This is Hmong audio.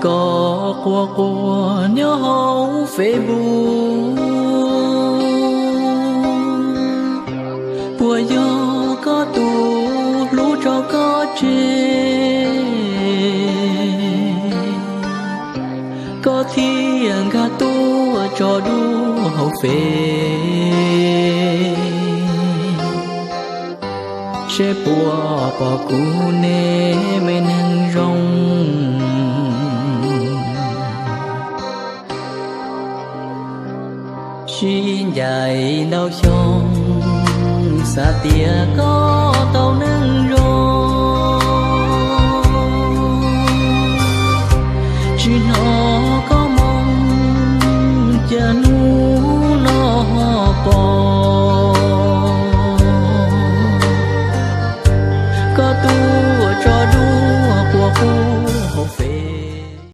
Koj quaj quaj nyob hauv Facebook, puas yog koj tus hlub tso koj tseg, koj thiaj nkag tuaj tso dua hauv Fev, seb puas pom kuv ne me neeg zoo. Sib ncaim ntau xyoo, xav tias koj tau ne